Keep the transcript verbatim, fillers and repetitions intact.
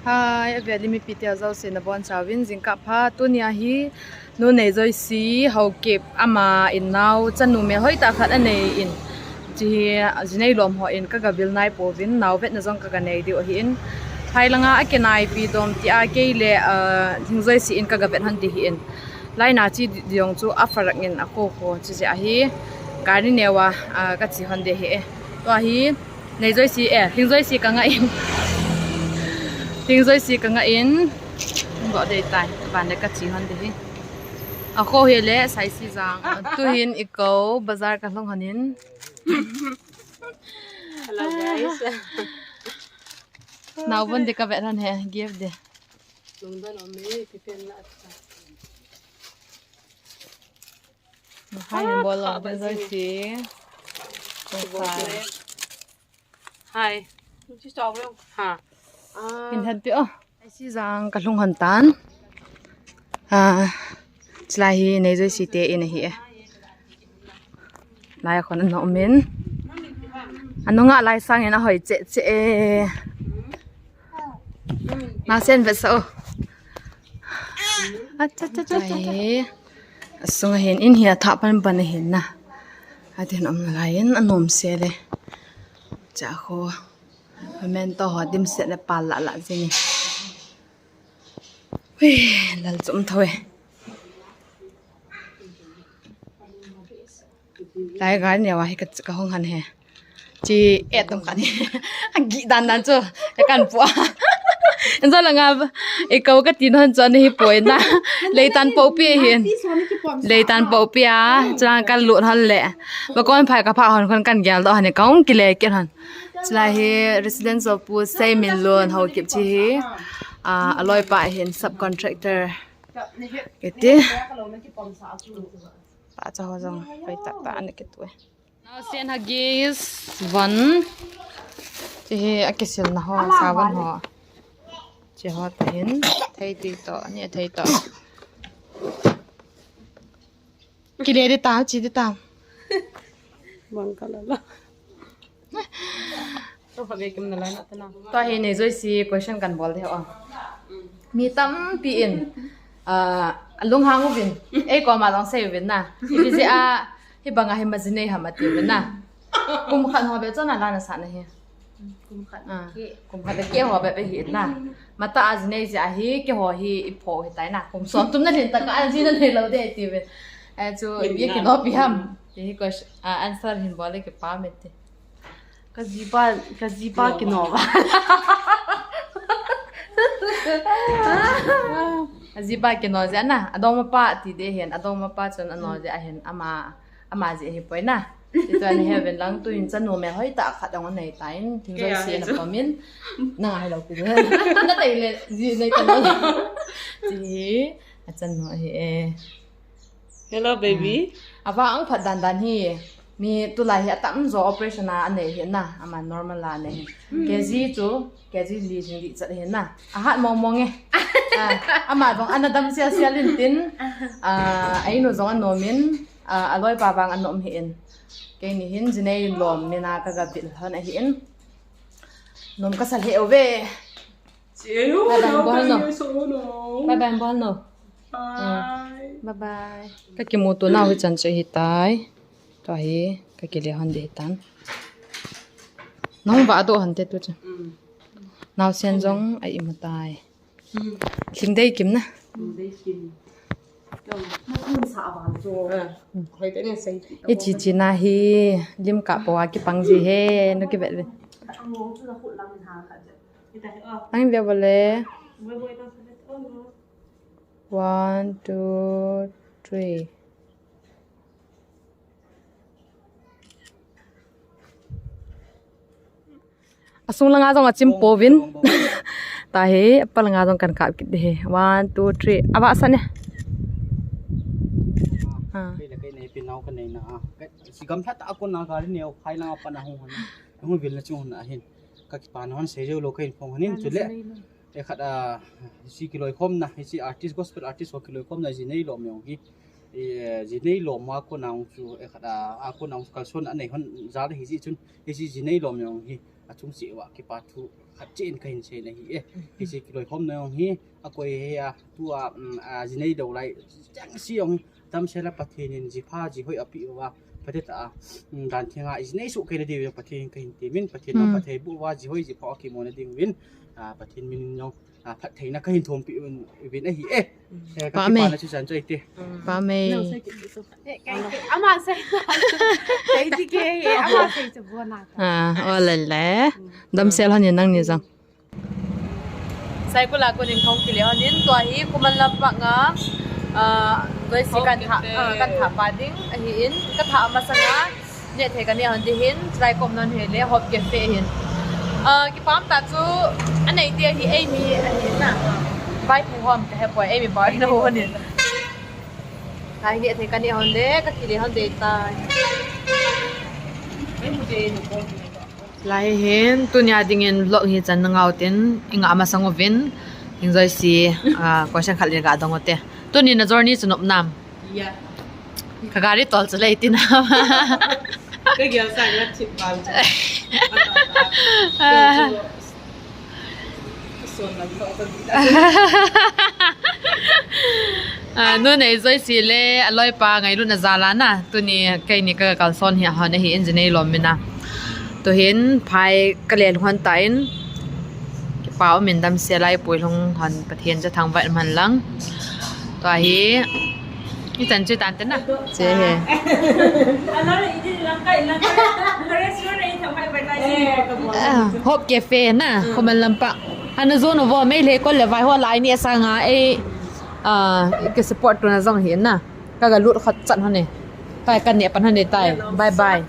Hi, a via limi pite a zau se na bon chawin zingkah pha. Tunia hi Nu Neijoisi Haokip ama in nau chanu mel hoitah khat a nei in, chi hi, ah, jinei lom ho in ka ga vil nai pouvin, nau vetna jong ka ga nei diu ahi in. Hai langa a kinaipi dom tia kei le, ah, Lhingjoisi in ka ga vet hon di hi in. Laina chi di-, diong chu a farak in a kho kho chi jeh ahi. Gari neova, ah, ka chi hon di hi e. Tua hi Neijoisi, eh, Lhingjoisi ka nga in. Lhingjoisi ka nga in. Go dei tai, ban le ka chi hon di hi. A kho hi le, Saisijang. Tu hin i ko, bazar ka lhung hon in. Hello, guys. Nau bon di ka vet hon he, give de. Lungdon om e, kipen la. Hai, ah, bol lo, kha ba Neijoisi. Hi. Ha. In happy o. Saisijang ka lhung hon tan. Ah, chulai hi Neijoisi te in ahi e. Lai a khon a nom in. A nunga lai sang in a hoi che che e. Naosen vetsah o. Acha, cha, cha, cha. Hi. A sunga hin in hi a thah pan pan ahin na. A tin um nalai in a nom se le. Cha kho. Memento ho dimset le pal lah lah jing e. Hui, lal chom tho e. Lai gari neova hi ka, ka hung hon he. Chi e tom khat hi. A gi dan dan chu. E kan pu a. En zo langa, e kau ka tin hon chu ana hi poi na. Leitan po pi hin. Leitan po pi a. Chulang ka lut hon le. Ba kon phai ka pha hon kon kan gel do hon e ka hung kile kit hon. Chulai hi residence of Pu Seiminlun Haokip chi hi. Ah, a loipa hin subcontractor. Kiti. Pa cha ho jong, pai ta ta ana kitu e. Naosen Huggies, von. Chi hi a kisil na ho, sabon ho. Chi ho ta hin, thei ti to, ni thei to. Kile di ta, chi di ta. Bang ka la la. Tua hi Neijoisi question kan bol de o. Mi tampi in, ah, lunghang uvin, ei koma jong sei uvin na. Ipi jeh a, hi banga hi ma jinei ham ati uvin na. Kum khat ho be chon a la na sa na hi. Kum khat. Ah, kum khat le kei ho be be hi na. Mata a jinei jeh a hi, kei ho hi i pho hi tai na. Kum som tum na lhin ta ka a ji na nei lo de ti uvin. Eh, chu, ye ki no pi ham. Ye question, ah, answer hin bol le ki pa me ti. Ka jipa, ka jipa kino ba. A jipa kino jeh na, adongmapa ti de hin, adongmapa chun ano jeh ahin, ama, ama jeh hi poi na. Ti to ni heaven lang tu hin chanu mel hoitah khat dong nei ta in, Lhingjoisi na pom in, na ngai lo pi de. Na tai le, ji nei ta lo. Ti hi, a chanu ahi e. Hello, baby. Ah. Ava ang phat dan dan hi. Mi tulai hi atam jo operation a anei hi na. Ama normal a anei hi. Hmm. K G chu, K G li jing di chat hi na. Ahat mong mong e. Ah, ama jong ana dam sia sia lin tin. Ah, a inu jong anom in. Ah, a loipa vang anom hi in. Keini hin jinei lom mina ka ga vil hon ahi in. Nom ka sa lheh uve. Bye bye, bol no. Bye bye, bol no. Bye. Bye bye. Ka kimuto nau hi chan chu hi tai. Tua hi, ka kile hon de hi tan. Nong va do hon te tu chu. Mm. Naosen jong a imu tai. Mm. Lhingdei kim na. Lhingdei kim. Ito. Makun sa aval chu. Ah. Hoi te ne sei. I chi chi na hi, lim ka po a kipang ji he, no ki vet vet. Ang chu na khut lang ha ka je. Ang via bole. One, two, three. Asung langa jong achim pouvin. Tahi, apa langa jong kan kap kit de. One, two, three. Ava sa ne. Ah. Kei le kei nei pinau ka nei na a. Si gamlhat a kona gari neo phai langa pan ahung hon. Hung vil na chung hon ahin. Ka kipa na hon sei jou lou ka in phong hon in chule. E khat a, hiche kiloikhomna, hiche artist, gospel artist ho kiloikhomna jinei lom jong hi, e, jinei lom a kona chu, e khat a, a kona chu kalson anei hon jal hi ji chun, hiche jinei lom jong hi, Chung si wa kipa thu khat chen kahin sei na hi e. Hi si kiloi hom na yong hi. A koi he a, tu a, um, a, jinei do lai, chang si yong hi. Damsel a Pathen in jipha, jihoi api uva. Pathen ta, um, dan thenga, jinei su kei na diu Pathen kahin ti min, Pathen na Pathen bu uva, jihoi jipha ki mo na ding vin. A, Pathen min yong, a, phat thei na kahin thom pi un, vin a hi e. Eh, ka Amen. Kipa na chu san choi te. Amen. Ama sei. Sei ti ke, ama sei chu bona. Ah, ole le. Damsel han nang ni jang. Saikul a konin kahung kile honin tua hi Khuman Lampak a, ah, Joyce kan tha, ah, kan tha pa ding ahin, ka tha masanga neh thei ka neh hon ding hin, try kom non he le Hope Cafe hin. Ah, kipah tah chu anei ti ahi, eimi ahi na. Vai thei hom ka he poi, eimi bai na honin. Ai neh thei ka neh hon le, ka kile hon ding tai. Lai hin, tunia dingin vlog hi chan na ngau tin, i nga masang uvin, Hing Joyce, ah, question khat le ga dong u te. Tuni na journey chu nop nam? Ya. Ka gari tol chu lei ti nam? Ka gel sa nga thip bal chu. Ah, nu nei Joyce le, a loi pa ngailutna jal a na, tuni keini ka kalson hi a hon ahi in jinei lom mina. Tuhin phai ka lel hon ta in, kipa um in damsel a i puilhung hon Pathen cha thangvah man lang. Tua hi, i chan chu tan te na. Che he. Ah, Hope Cafe na, Khuman Lampak. Ana jon uvo, Meitei kol le vai ho lai ni asanga ei, ah, ka support tuna jong hi na. Ka ga lut khat chan hon e. Tai ka neh pan hon e tai. Bye bye.